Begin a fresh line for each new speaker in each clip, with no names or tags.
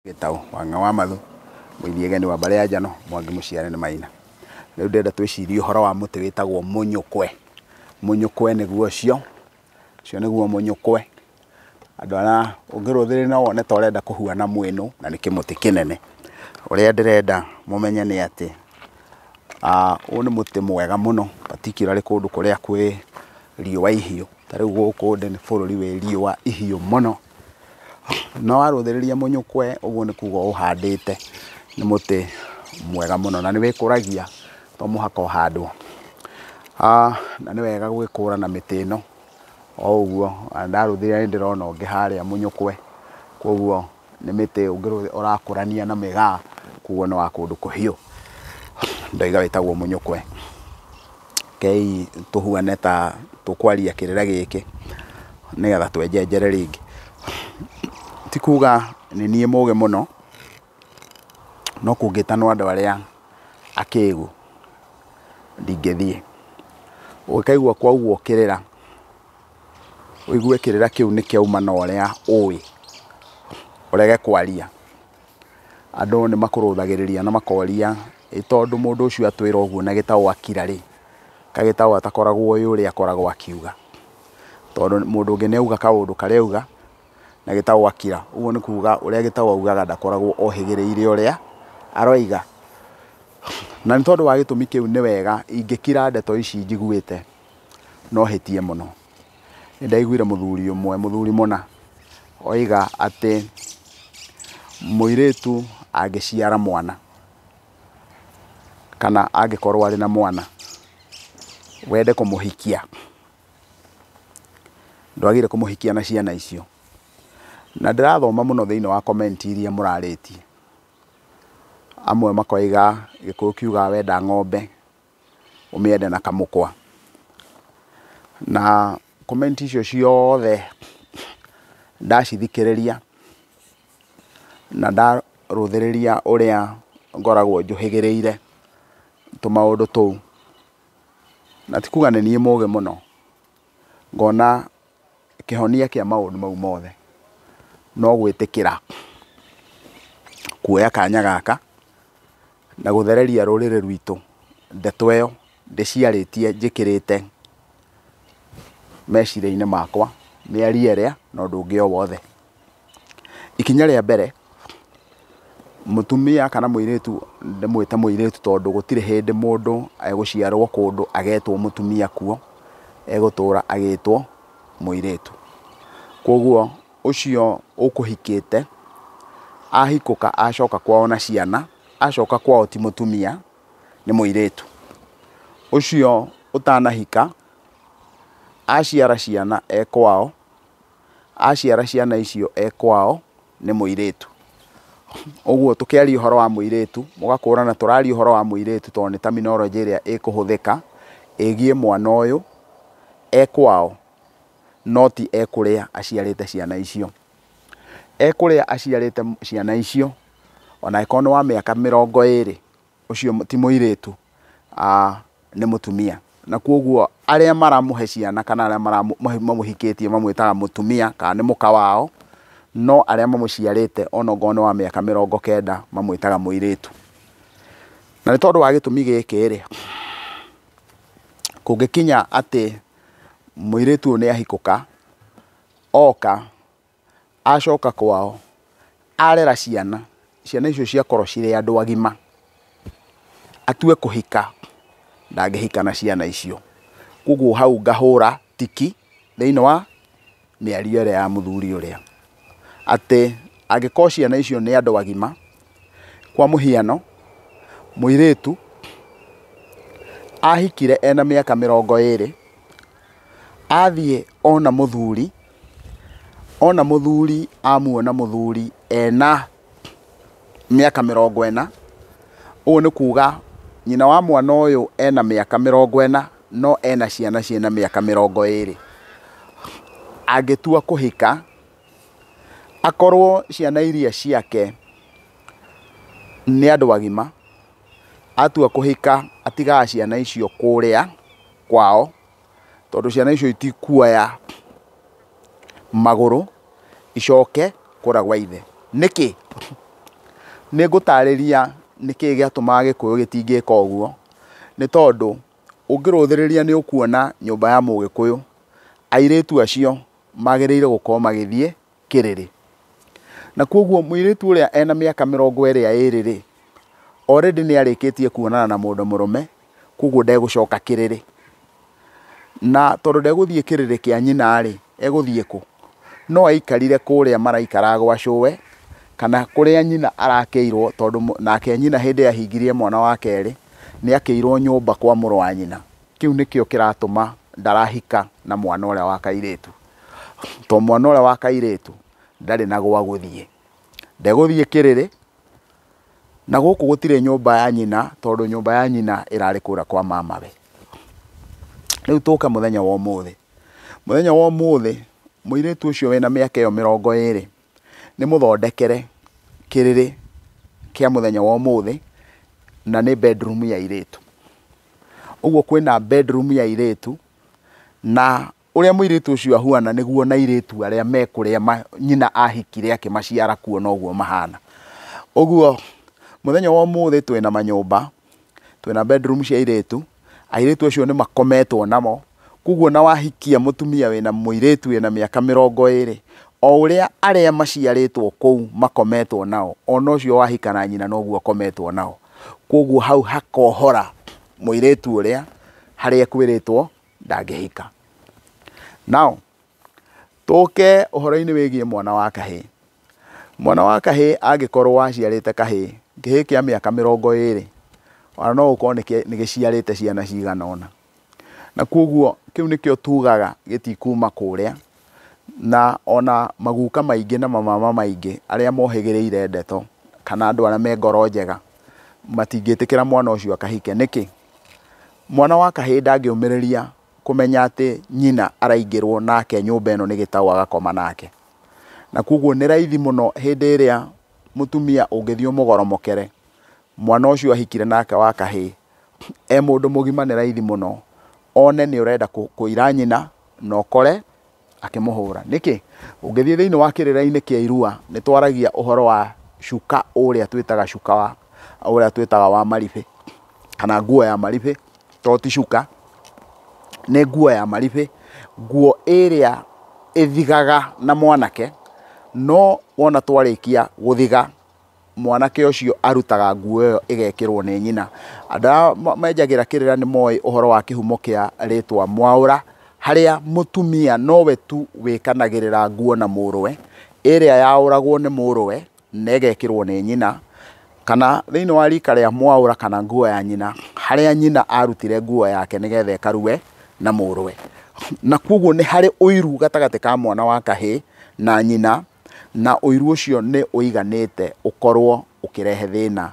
Gĩtaũ Wang'a wa Mathu mũithiegeni wa mbarĩ ya Njano Mwangi mũciare nĩ Maina. Rĩu ndĩrenda twĩcirie ũhoro wa mũtĩ wĩtagwo mũnyũkwe. Mũnyũkwe nĩguo ũcio, ũcio nĩguo mũnyũkwe. Andũ arĩa ũngĩrũthĩrĩria no wone ta ũrenda kũhuana mwĩnũ na nĩ kĩmũtĩ kĩnene. Ũrĩa ndĩrenda mũmenye nĩ atĩ ũyũ nĩ mũtĩ mwega mũno particularly kũndũ kũrĩa kwĩ riũa ihiũ. Ta rĩu gũkũ ndĩ nĩ bũrũri wĩ riũa ihiũ mũno. No warũthĩrĩria mũnyũkwe ũguo nĩ kuga ũhandĩte nĩ mũtĩ mwega mũno na nĩ wĩkũragia to mũhaka ũhandwo. Na nĩ wega gwĩkũrana mĩtĩ ĩno o ũguo, ndarũthĩrĩria nĩ ndĩrona ũngĩ harĩa mũnyũkwe, koguo nĩ mĩtĩ ũrakũrania na mĩgaa, koguo nĩ wa kũndũ kũhiũ. Ndoiga wĩtagwo mũnyũkwe. Rekei tũhuane ta tũkwaria kĩrĩra gĩkĩ nĩgetha twenjenjere rĩngĩ. Ti kuga nĩ niĩ mũgĩ mũno, no kũngĩtanwo andũ arĩa akĩgu ndingĩthiĩ. Ũngĩkaigua kwaugwo kĩrĩra, ũigue kĩrĩra kĩu nĩ kĩauma na ũrĩa ũĩ, ũrege kwaria, andũ nĩ makũrũthagĩrĩria na makoria ĩ tondũ mũndũ ũcio atwĩra ũguo na gĩtaũ akira rĩ, kaĩ gĩtaũ atakoragwo oĩ ũrĩa akoragwo akiuga. Tondũ mũndũ ũngĩ nĩ auga kaũndũ karĩa auga na gĩtaũ akira. Ũguo nĩ kuga ũrĩa gĩtaũ augaga ndakoragwo ohĩgĩrĩire ũrĩa aroiga. Na nĩ tondũ wa gĩtũmi kĩu nĩ wega ingĩkira ndeto ici njiguĩte no hĩtie mũno. Nĩ ndaiguire mũthuri ũmwe, mũthuri mũna, oiga atĩ mũirĩtu angĩciara mwana kana angĩkorwo arĩ na mwana wende kũmũhikia, ndwagĩrĩire kũmũhikia na ciana icio. Na ndĩrathoma mũno thĩinĩ wa comment iria mũrarĩtie. Amwe makoiga Gĩkũyũ kiugaga wenda ng'ombe ũmĩende na kamũkwa. Na comment icio ciothe ndacithikĩrĩria na ndarũthĩrĩria ũrĩa ngoragwo njũhĩgĩrĩire tũmaũndũ tũu, na ti kuga nĩ niĩ mũgĩ mũno, ngona kĩhonia kĩa maũndũ mau mothe no gwĩtĩkĩra kuoya kanya gaka na gũthereria rũrĩrĩ rwitũ ndeto ĩyo ndĩciarĩtie njĩkĩrĩte meciria-inĩ makwa mĩario ĩrĩa na ũndũ ũngĩ o wothe. Ikinya rĩa mbere, mũtumia kana mũirĩtu, ndĩmwĩte mũirĩtu tondũ gũtirĩ hĩndĩ mũndũ egũciarwo kũndũ agetwo mũtumia kuo, egũtũra agĩtwo mũirĩtu. Koguo ũcio ũkũhikĩte ahikũka acoka kwao na ciana, acoka kwao ti mũtumia nĩ mũirĩtu. Ũcio ũtanahika aciara ciana e kwao, aciara ciana icio e kwao nĩ mũirĩtu. Ũguo tũkĩaria ũhoro wa mũirĩtu, mũgakũrana tũraria ũhoro wa mũirĩtu tondũ nĩ terminology ĩrĩa ĩkũhũthĩka ĩgiĩ mwana ũyũ e kwao, no ti e kũrĩa aciarĩte ciana icio. E kũrĩa aciarĩte ciana icio, ona angĩkorwo nĩ wa mĩaka 20, ũcio ti mũirĩtu, nĩ mũtumia. Na koguo arĩa maramũhe ciana kana arĩa mamũhikĩtie mamwĩtaga mũtumia kana nĩ mũka wao, no arĩa mamũciarĩte ona ongorwo nĩ wa mĩaka 90 mamwĩtaga mũirĩtu. Na nĩ tondũ wa gĩtũmi gĩkĩ rĩ, kũngĩkinya atĩ mũirĩtu ũyũ nĩ ahikũka, oka acoka kwao arera ciana, ciana icio ciakorwo cirĩ andũ agima, atue kũhika, ndangĩhika na ciana icio. Koguo hau ngahũra tiki thĩinĩ wa mĩario ĩrĩa ya mũthuri ũrĩa, atĩ angĩkorwo ciana icio nĩ andũ agima, kwa mũhiano mũirĩtu ahikire ena mĩaka 20, athiĩ ona mũthuri, ona mũthuri amuona mũthuri ena mĩaka 40, ũguo nĩ kuga nyina wa mwana ũyũ ena mĩaka 40 no ena ciana ciĩna mĩaka 20. Angĩtua kũhika, akorwo ciana iria ciake nĩ andũ agima, atua kũhika atigaga ciana icio kũrĩa kwao, tondũ ciana icio itikuoya magũrũ icoke kũrĩa gwa ithe. Nĩkĩ? Nĩ ngũtarĩria nĩkĩĩ gĩatũmaga Gĩkũyũ gĩtingĩka ũguo, nĩ tondũ ũngĩrũthĩrĩria nĩ ũkuona nyũmba ya Mũgĩkũyũ, airĩtu acio magĩrĩire gũkorwo magĩthiĩ kĩrĩrĩ. Na koguo mũirĩtu ũrĩa ena mĩaka 22 rĩ, already nĩ arĩkĩtie kuonana na mũndũ mũrũme, koguo ndegũcoka kĩrĩrĩ. Na tondũ ndegũthiĩ kĩrĩrĩ kĩa nyina rĩ, egũthiĩ kũ? No aikarire kũrĩa maraikara gwa cũwe, kana kũrĩa nyina arakĩirwo, tondũ nake nyina hĩndĩ ĩrĩa ahingirie mwana wa kerĩ, nĩ akĩirwo nyũmba kwa mũrũ wa nyina. Kĩu nĩkĩo kĩratũma ndarahika na mwana ũrĩa wa kairĩtu. To mwana ũrĩa wa kairĩtu ndarĩ na gwa gũthiĩ. Ndegũthiĩ kĩrĩrĩ, na gũkũ gũtirĩ nyũmba ya nyina, tondũ nyũmba ya nyina ĩrarĩ kũrĩa kwa mamawe. Rĩu tũke mũthenya wa ũmũthĩ. Mũthenya wa ũmũthĩ, mũirĩtu ũcio wĩna mĩaka ĩyo 20 nĩ mũthondekere kĩrĩrĩ kĩa mũthenya wa ũmũthĩ, na nĩ bedroom ya airĩtu. Ũguo kwĩna bedroom ya airĩtu, na ũrĩa mũirĩtu ũcio ahuana nĩguo na airĩtu arĩa me kũrĩa nyina ahikire akĩmaciara kuo noguo mahana. Ũguo mũthenya wa ũmũthĩ twĩna manyũmba, twĩna bedroom cia airĩtu, airĩtu acio nĩ makometwo namo. Koguo na wahikia mũtumia wĩna mũirĩtu wĩna mĩaka 20, o ũrĩa arĩa maciarĩtwo kũu makometwo nao, ona ũcio wahika na nyina noguo akometwo nao. Koguo hau hakohora mũirĩtu ũrĩa harĩa ekwĩrĩtwo ndangĩhika. Now, tũke ũhoro-inĩ wĩgiĩ mwana wa kahĩĩ. Mwana wa kahĩĩ angĩkorwo waciarĩte kahĩĩ, kĩhĩĩ kĩa mĩaka 20, ona no gũkorwo nĩ gĩciarĩte ciana cigana ũna. Na koguo kĩu nĩkĩo tugaga gĩtikuma kũrĩa, na ona maguka maingĩ na mamama maingĩ arĩa mohĩgĩrĩire ndeto, kana andũ arĩa me ngoro njega, matingĩtĩkĩra mwana ũcio akahike. Nĩkĩ? Mwana wa kahĩĩ ndangĩũmĩrĩria kũmenya atĩ nyina araingĩrwo nake nyũmba ĩno nĩ gĩtaũ agakoma nake. Na koguo nĩ raithi mũno hĩndĩ ĩrĩa mũtumia ũngĩthiĩ ũmũgoromokere, mwana ũcio ahikire nake wa kahĩĩ, e mũndũ mũgima nĩ raithi mũno one nĩ ũrenda kũira nyina na ũkore akĩmũhũra. Nĩkĩ? Ũngĩthiĩ thĩinĩ wa kĩrĩra-inĩ kĩa irua, nĩ twaragia ũhoro wa cuka ũrĩa twĩtaga cuka wa ũrĩa twĩtaga wa maribĩ, kana nguo ya maribĩ, to ti cuka, nĩ nguo ya maribĩ, nguo ĩrĩa ĩthigaga na mwanake, no wona twarĩkia gũthiga, mwanake ũcio arutaga nguo ĩyo ĩgekĩrwo nĩ nyina. Andũ arĩa menjagĩra kĩrĩra nĩ moĩ ũhoro wa kĩhumo kĩa rĩtwa mwaũra, harĩa mũtumia nowe tu wĩkanagĩrĩra nguo na mũrũwe, ĩrĩa yaũragwo nĩ mũrũwe na ĩgekĩrwo nĩ nyina, kana thĩinĩ wa rika rĩa mwaũra kana nguo ya nyina, harĩa nyina arutire nguo yake nĩgetha ĩkarue na mũrũwe. Na koguo nĩ harĩ ũiru gatagatĩ ka mwana wa kahĩĩ na nyina, na ũiru ũcio nĩ ũiganĩte ũkorwo ũkĩrehe thĩna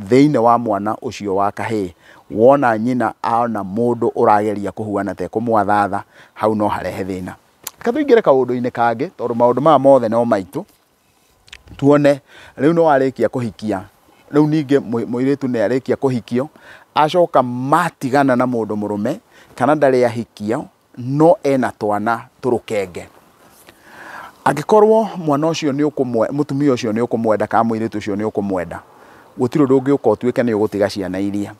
thĩinĩ wa mwana ũcio wa kahĩĩ. Wona nyina ona mũndũ ũrageria kũhuana ta ekũmwathatha, hau no harehe thĩna. Reke tũingĩre kaũndũ-inĩ kangĩ, tondũ maũndũ maya mothe no maitũ. Tuone rĩu nĩ warĩkia kũhikia, rĩu ningĩ mũirĩtu nĩ arĩkia kũhikio, acoka matigana na mũndũ mũrũme, kana ndarĩ ahikio, no ena twana tũrũkenge. Angĩkorwo mwana ũcio nĩ ũkũmwe, mũtumia ũcio nĩ ũkũmwenda kana mũirĩtu ũcio nĩ ũkũmwenda, gũtirĩ ũndũ ũngĩũka ũtuĩke nĩ ũgũtiga ciana iria.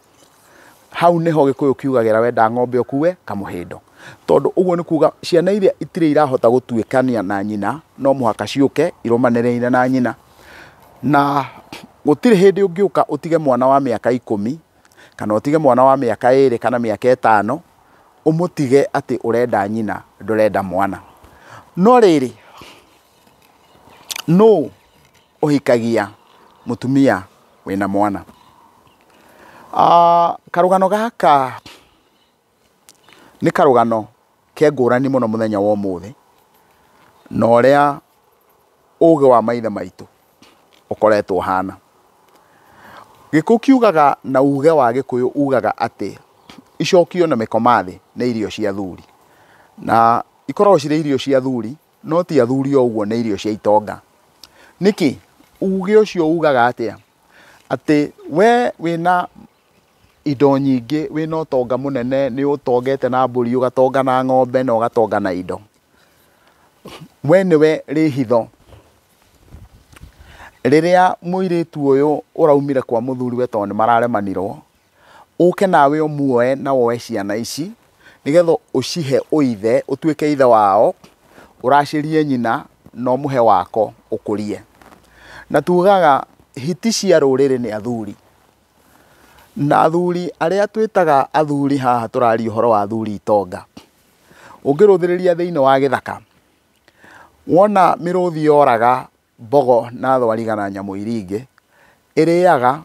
Hau nĩho Gĩkũyũ kiugagĩra wenda ng'ombe ũkue kamũhĩndo. Tondũ ũguo nĩ kuga ciana iria itirĩ irahota gũtuĩkania na nyina, no mũhaka ciũke irũmanĩrĩire na nyina. Na gũtirĩ hĩndĩ ũngĩũka ũtige mwana wa mĩaka 10, kana ũtige mwana wa mĩaka 2 kana mĩaka 5, ũmũtige atĩ ũrenda nyina, ndũrenda mwana. No rĩrĩ, nũ ũhikagia mũtumia wĩna mwana? Karũgano gaka nĩ karũgano ke ngũrani mũno mũthenya wa ũmũthĩ, na ũrĩa ũgĩ wa maithe maitũ ũkoretwo ũhana. Gĩkũyũ kiugaga na uge wa Gĩkũyũ ugaga atĩ icokio na mĩkomathĩ nĩ irio cia athuri. Na ikoragwo cirĩ irio cia athuri, no ti athuri o ũguo, nĩ irio cia itonga. Nĩkĩ? Uge ũcio ugaga atĩa? Atĩ we wĩna indo nyingĩ, wĩna ũtonga mũnene, nĩ ũtongete na mbũri, ũgatonga na ng'ombe na ũgatonga na indo. We nĩwe rĩhitho. Rĩrĩa mũirĩtu ũyũ ũraumire kwa mũthuriwe tondũ nĩ mararemanirwo, ũke nawe ũmuoe na woe ciana ici, nĩgetha ũcihe ũithe, ũtuĩke ithe wao, ũracĩrie nyina na ũmũhe wako ũkũrie. Na tugaga hiti cia rũrĩrĩ nĩ athuri. Na athuri arĩa twĩtaga athuri haha tũraria ũhoro wa athuri itonga. Ũngĩrũthĩrĩria thĩinĩ wa gĩthaka, wona mĩrũthi yoraga mbogo na thwariga na nyamũ iria ingĩ, ĩrĩaga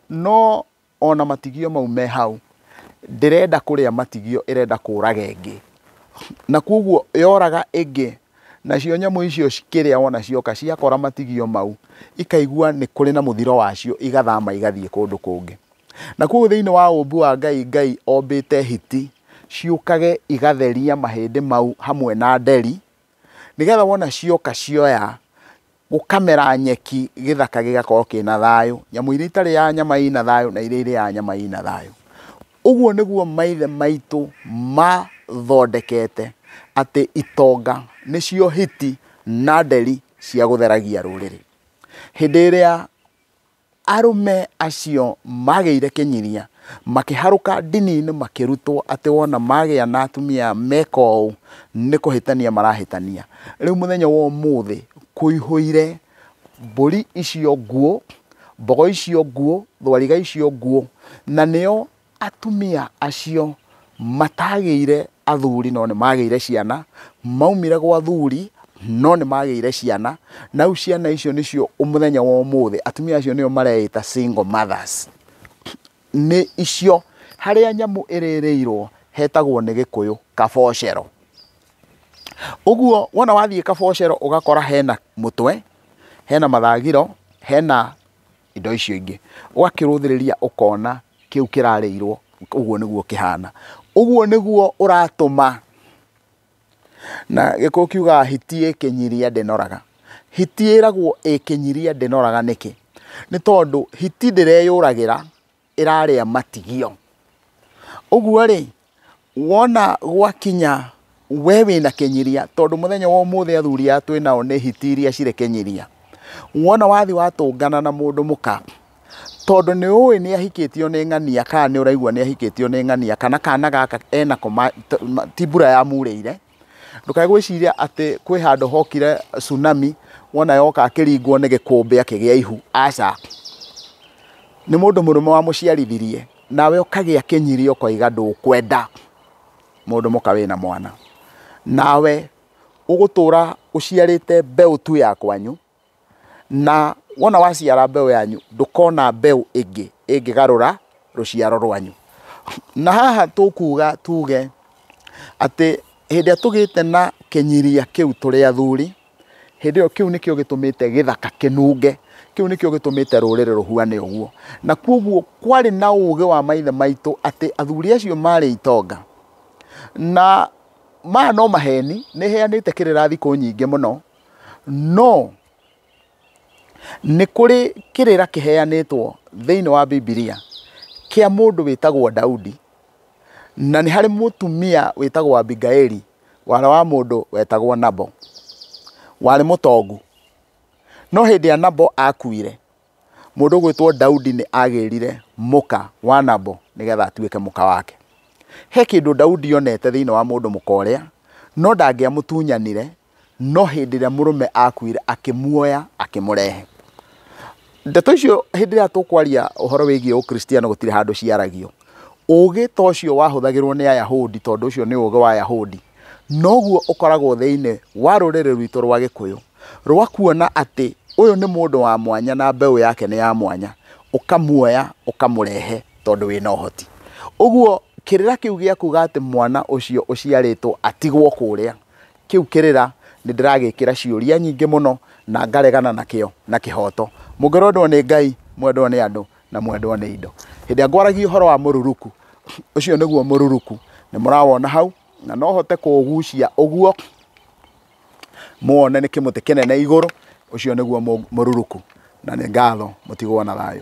no ona matigio mau me hau, ndĩrenda kũrĩa matigio, ĩrenda kũraga ĩngĩ. Na koguo yoraga ĩngĩ, nacio nyamũ icio cikĩrĩa wona cioka ciakora matigio mau, ikaigua nĩ kũrĩ na mũthiro wacio, igathama igathiĩ kũndũ kũngĩ. Na koguo thĩinĩ wa ũmbi wa Ngai, Ngai ombĩte hiti ciũkage igatheria mahĩndĩ mau hamwe na nderi, nĩgetha wona cioka cioya, gũkamera nyeki gĩthaka gĩgakorwo kĩna thayũ, nyamũ iria itarĩaga nyama ina thayũ na iria irĩaga nyama ina thayũ. Ũguo nĩguo maithe maitũ mathondekete atĩ itonga nĩcio hiti na nderi cia gũtheragia rũrĩrĩ. Hĩndĩ ĩrĩa arũme acio magĩire kĩnyiria, makĩharũka ndini-inĩ makĩrutwo atĩ wona magĩa na atumia meka ũũ nĩ kũhĩtania marahĩtania. Rĩu mũthenya wa ũmũthĩ kũihũire mbũri icio nguũ, mbogo icio nguũ, thwariga icio nguũ, na nĩo atumia acio matagĩire athuri no nĩ magĩire ciana, maumire gwa athuri no nĩ magĩire ciana, na rĩu ciana icio nĩcio mũthenya wa ũmũthĩ atumia acio nĩo mareĩta single mothers. Nĩ icio harĩa nyamũ ĩrĩrĩirwo hetagwo nĩ Gĩkũyũ kabocero. Ũguo wona wathiĩ kabocero ũgakora hena mũtwe, hena mathagiro, hena indo icio ingĩ. Ũgakĩrũthĩrĩria ũkona kĩu kĩrarĩirwo ũguo nĩguo kĩhana. Ũguo nĩguo ũratũma. Na Gĩkũyũ kiugaga hiti ĩ kĩnyiria ndĩnoraga. Hiti ĩragwo ĩ kĩnyiria ndĩnoraga nĩkĩ? Nĩ tondũ hiti ndĩreyũragĩra, ĩrarĩa matigio. Ũguo rĩ, wona gwakinya we wĩna kĩnyiria, tondũ mũthenya wa ũmũthĩ athuri aya twĩnao nĩ hiti iria cirĩ kĩnyiria. Wona wathi watũngana na mũndũ mũka, tondũ nĩ ũĩ nĩ ahikĩtio nĩ ng'ania, kana nĩ ũraigua nĩ ahikĩtio nĩ ng'ania, kana kana gaka enako ti mbura yamurĩire, ndũkae gwĩciria atĩ kwĩ handũ hokire tsunami, wona yoka akĩringwo nĩ gĩkũmbĩ akĩgĩa ihu. Aca. Nĩ mũndũ mũrũme wamũciarithirie, nawe ũkagĩa kĩnyiria ũkoiga ndũkwenda mũndũ mũka wĩna mwana. Nawe ũgũtũra ũciarĩte mbeũ tu ya kwanyu, na wona waciara mbeũ yanyu ndũkona mbeũ ĩngĩ ĩngĩgarũra rũciaro rwanyu. Na haha tũkuga tuge atĩ hĩndĩ ĩrĩa tũgĩte na kĩnyiria kĩu tũrĩ athuri, hĩndĩ ĩyo kĩu nĩkĩo gĩtũmĩte gĩthaka kĩnunge, kĩu nĩkĩo gĩtũmĩte rũrĩrĩ rũhuane ũguo. Na koguo kwarĩ na ũgĩ wa maithe maitũ atĩ athuri acio marĩ itonga. Na maya no maheni, nĩ heanĩte kĩrĩra thikũ nyingĩ mũno, no nĩ kũrĩ kĩrĩra kĩheanĩtwo thĩinĩ wa Bibilia kĩa mũndũ wĩtagwo Daudi, na nĩ harĩ mũtumia wĩtagwo Abigaili, warĩ wa mũndũ wetagwo Nabo, warĩ mũtongu. No hĩndĩ ya Nabo akuire, mũndũ ũgwĩtwo Daudi nĩ agĩrire mũka wa Nabo nĩgetha atuĩke mũka wake. He kĩndũ Daudi onete thĩinĩ wa mũndũ mũka ũrĩa, no ndangĩamũtunyanire, no hĩndĩ ĩrĩa mũrũme akuire akĩmuoya akĩmũrehe. Ndeto icio hĩndĩ ĩrĩa tũkwaria ũhoro wĩgiĩ ũkristiano gũtirĩ handũ ciaragio. Ũgĩ ta ũcio wahũthagĩrwo nĩ Ayahudi, tondũ ũcio nĩ ũgĩ wa Ayahudi, noguo ũkoragwo thĩinĩ wa rũrĩrĩ rwitũ rwa Gĩkũyũ, rwa kuona atĩ ũyũ nĩ mũndũ wa mwanya na mbeũ yake nĩ ya mwanya, ũkamuoya ũkamũrehe tondũ wĩna ũhoti. Ũguo kĩrĩra kĩu gĩa kuga atĩ mwana ũcio ũciarĩtwo atigwo kũrĩa, kĩu kĩrĩra nĩ ndĩragĩkĩra ciũria nyingĩ mũno na ngaregana nakĩo na kĩhoto. Mũngĩrondwo nĩ Ngai, mwendwo nĩ andũ na mwendwo nĩ indo. Hĩndĩ ĩrĩa ngwaragia ũhoro wa mũruruku, ũcio nĩguo mũruruku, nĩ mũrawona hau, na no hote kũũgucia ũguo muone nĩ kĩmũtĩ kĩnene igũrũ, ũcio nĩguo mũruruku. Na nĩ ngatho, mũtigwo na thayũ.